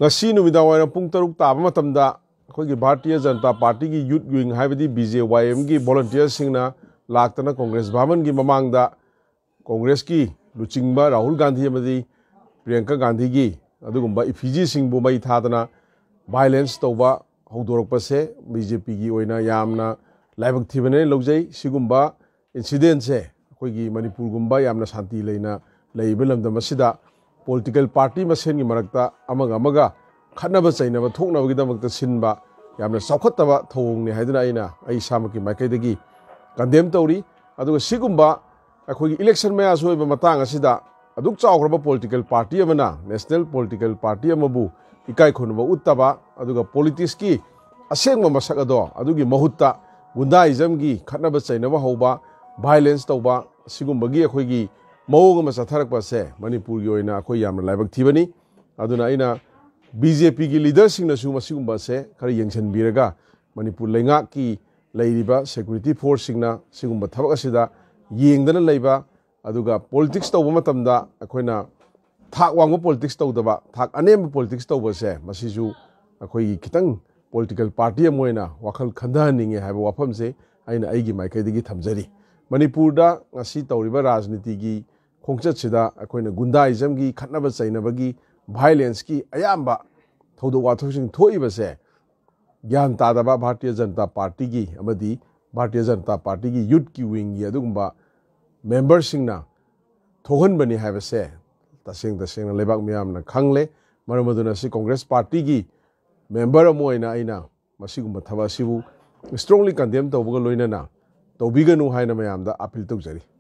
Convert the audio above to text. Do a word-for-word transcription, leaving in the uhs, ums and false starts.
ꯉꯁꯤ ꯅꯨꯃꯤꯗꯥꯡ ꯋꯥꯏꯔꯝ ꯄꯨꯡ ꯇꯔꯨꯛ ꯇꯥꯕ ꯃꯇꯝꯗ ꯑꯩꯈꯣꯏꯒꯤ ꯚꯥꯔꯇꯤꯌ ꯖꯅꯇꯥ ꯄꯥꯔꯇꯤꯒꯤ ꯌꯨꯠ ꯋꯤꯡ ꯍꯥꯏꯕꯗꯤ ꯕꯤ ꯖꯦ ꯋꯥꯏ ꯑꯦꯝꯒꯤ ꯚꯣꯂꯨꯟꯇꯤꯌꯔꯁꯤꯡꯅ ꯂꯥꯛꯇꯅ ꯀꯣꯡꯒ꯭ꯔꯦꯁ ꯚꯕꯟꯒꯤ ꯃꯃꯥꯡꯗ ꯀꯣꯡꯒ꯭ꯔꯦꯁꯀꯤ ꯂꯨꯆꯤꯡꯕ ꯔꯥꯍꯨꯜ ꯒꯥꯟꯙꯤ ꯑꯃꯗꯤ ꯄ꯭ꯔꯤꯌꯥꯡꯀꯥ ꯒꯥꯟꯙꯤꯒꯤ ꯑꯗꯨꯒꯨꯝꯕ ꯏꯐꯤꯖꯤꯁꯤꯡꯕꯨ ꯃꯩ ꯊꯥꯗꯅ ꯚꯥꯏꯂꯦꯟꯁ ꯇꯧꯕ ꯍꯧꯗꯣꯔꯛꯄꯁꯦ ꯕꯤ ꯖꯦ ꯄꯤꯒꯤ ꯑꯣꯏꯅ ꯌꯥꯝꯅ ꯂꯥꯏꯕꯛ ꯊꯤꯕꯅꯦ ꯂꯧꯖꯩ꯫ ꯁꯤꯒꯨꯝꯕ ꯏꯟꯁꯤꯗꯦꯟꯁꯦ ꯑꯩꯈꯣꯏꯒꯤ ꯃꯅꯤꯄꯨꯔꯒꯨꯝꯕ ꯌꯥꯝꯅ ꯁꯥꯟꯇꯤ ꯂꯩꯅ ꯂꯩꯕ ꯂꯝꯗꯝ ꯑꯁꯤꯗ ꯄꯣꯂꯤꯇꯤꯀꯦꯜ ꯄꯥꯔꯇꯤ ꯃꯁꯦꯟꯒꯤ ꯃꯔꯛꯇ ꯑꯃꯒ ꯑꯃꯒ ꯈꯠꯅꯕ ꯆꯩꯅꯕ ꯊꯣꯛꯅꯕꯒꯤꯗꯃꯛꯇ ꯁꯤꯟꯕ ꯌꯥꯝꯅ ꯆꯥꯎꯈꯠꯇꯕ ꯊꯧꯑꯣꯡꯅꯤ ꯍꯥꯏꯗꯨꯅ ꯑꯩꯅ ꯑꯩ ꯏꯁꯥꯃꯛꯀꯤ ꯃꯥꯏꯀꯩꯗꯒꯤ ꯀꯟꯗꯦꯝ ꯇꯧꯔꯤ꯫ ꯑꯗꯨꯒ ꯁꯤꯒꯨꯝꯕ ꯑꯩꯈꯣꯏꯒꯤ ꯏꯂꯦꯛꯁꯟ ꯃꯌꯥꯁꯨ ꯑꯣꯏꯕ ꯃꯇꯥꯡ ꯑꯁꯤꯗ ꯑꯗꯨꯛ ꯆꯥꯎꯈ꯭ꯔꯕ ꯄꯣꯂꯤꯇꯤꯀꯦꯜ ꯄꯥꯔꯇꯤ ꯑꯃꯅ, ꯅꯦꯁꯅꯦꯜ ꯄꯣꯂꯤꯇꯤꯀꯦꯜ ꯄꯥꯔꯇꯤ ꯑꯃꯕꯨ ꯏꯀꯥꯏ ꯈꯨꯝꯅꯕ ꯎꯠꯇꯕ, ꯑꯗꯨꯒ ꯄꯣꯂꯤꯇꯤꯛꯁꯀꯤ ꯑꯁꯦꯡꯕ ꯃꯁꯛ ꯑꯗꯣ ꯑꯗꯨꯒꯤ ꯃꯍꯨꯠꯇ ꯒꯨꯟꯗꯥꯏꯖꯝꯒꯤ ꯈꯠꯅꯕ ꯆꯩꯅꯕ ꯍꯧꯕ, ꯚꯥꯏꯂꯦꯟꯁ ꯇꯧꯕ, ꯁꯤꯒꯨꯝꯕꯒꯤ ꯑꯩꯈꯣꯏꯒꯤ ꯃꯑꯣꯡ ꯑꯃ ꯆꯠꯊꯔꯛꯄꯁꯦ ꯃꯅꯤꯄꯨꯔꯒꯤ ꯑꯣꯏꯅ ꯑꯩꯈꯣꯏ ꯌꯥꯝꯅ ꯂꯥꯏꯕꯛ ꯊꯤꯕꯅꯤ꯫ ꯑꯗꯨꯅ ꯑꯩꯅ ꯕꯤ ꯖꯦ ꯄꯤꯒꯤ ꯂꯤꯗꯔꯁꯤꯡꯅꯁꯨ ꯃꯁꯤꯒꯨꯝꯕꯁꯦ ꯈꯔ ꯌꯦꯡꯁꯤꯟꯕꯤꯔꯒ ꯃꯅꯤꯄꯨꯔ ꯂꯩꯉꯥꯛꯀꯤ ꯂꯩꯔꯤꯕ ꯁꯦꯀ꯭ꯌꯨꯔꯤꯇꯤ ꯐꯣꯔꯁꯁꯤꯡꯅ ꯁꯤꯒꯨꯝꯕ ꯊꯕꯛ ꯑꯁꯤꯗ ꯌꯦꯡꯗꯅ ꯂꯩꯕ, ꯑꯗꯨꯒ ꯄꯣꯂꯤꯇꯤꯛꯁ ꯇꯧꯕ ꯃꯇꯝꯗ ꯑꯩꯈꯣꯏꯅ ꯊꯥꯛ ꯋꯥꯡꯕ ꯄꯣꯂꯤꯇꯤꯛꯁ ꯇꯧꯗꯕ, ꯊꯥꯛ ꯑꯅꯦꯝꯕ ꯄꯣꯂꯤꯇꯤꯛꯁ ꯇꯧꯕꯁꯦ ꯃꯁꯤꯁꯨ ꯑꯩꯈꯣꯏꯒꯤ ꯈꯤꯇꯪ ꯄꯣꯂꯤꯇꯤꯀꯦꯜ ꯄꯥꯔꯇꯤ ꯑꯃ ꯑꯣꯏꯅ ꯋꯥꯈꯜ ꯈꯟꯊꯍꯟꯅꯤꯡꯉꯦ ꯍꯥꯏꯕ ꯋꯥꯐꯝꯁꯦ ꯑꯩꯅ ꯑꯩꯒꯤ ꯃꯥꯏꯀꯩꯗꯒꯤ ꯊꯝꯖꯔꯤ꯫ ꯃꯅꯤꯄꯨꯔꯗ ꯉꯁꯤ ꯇꯧꯔꯤꯕ ꯔꯥꯖꯅꯤꯇꯤꯒꯤ ꯈꯣꯡꯆꯠꯁꯤꯗ ꯑꯩꯈꯣꯏꯅ ꯒꯨꯟꯗꯥꯏꯖꯝꯒꯤ, ꯈꯠꯅꯕ ꯆꯩꯅꯕꯒꯤ, ꯚꯥꯏꯂꯦꯟꯁꯀꯤ ꯑꯌꯥꯝꯕ ꯊꯧꯗꯣꯛ ꯋꯥꯊꯣꯛꯁꯤꯡ ꯊꯣꯛꯏꯕꯁꯦ ꯒ꯭ꯌꯥꯟ ꯇꯥꯗꯕ ꯚꯥꯔꯇꯤꯌ ꯖꯅꯇꯥ ꯄꯥꯔꯇꯤꯒꯤ ꯑꯃꯗꯤ ꯚꯥꯔꯇꯤꯌ ꯖꯅꯇꯥ ꯄꯥꯔꯇꯤꯒꯤ ꯌꯨꯠꯀꯤ ꯋꯤꯡꯒꯤ ꯑꯗꯨꯒꯨꯝꯕ ꯃꯦꯝꯕꯔꯁꯤꯡꯅ ꯊꯣꯛꯍꯟꯕꯅꯤ ꯍꯥꯏꯕꯁꯦ ꯇꯁꯦꯡ ꯇꯁꯦꯡꯅ ꯂꯩꯕꯥꯛ ꯃꯤꯌꯥꯝꯅ ꯈꯪꯂꯦ꯫ ꯃꯔꯝ ꯑꯗꯨꯅ ꯁꯤ ꯀꯣꯡꯒ꯭ꯔꯦꯁ ꯄꯥꯔꯇꯤꯒꯤ ꯃꯦꯝꯕꯔ ꯑꯃ ꯑꯣꯏꯅ ꯑꯩꯅ ꯃꯁꯤꯒꯨꯝꯕ ꯊꯕꯛ ꯑꯁꯤꯕꯨ ꯏꯁꯇ꯭ꯔꯣꯡꯂꯤ ꯀꯟꯗꯦꯝ ꯇꯧꯕꯒ ꯂꯣꯏꯅꯅ ꯇꯧꯕꯤꯒꯅꯨ ꯍꯥꯏꯅ ꯃꯌꯥꯝꯗ ꯑꯥꯄꯤꯜ ꯇꯧꯖꯔꯤ꯫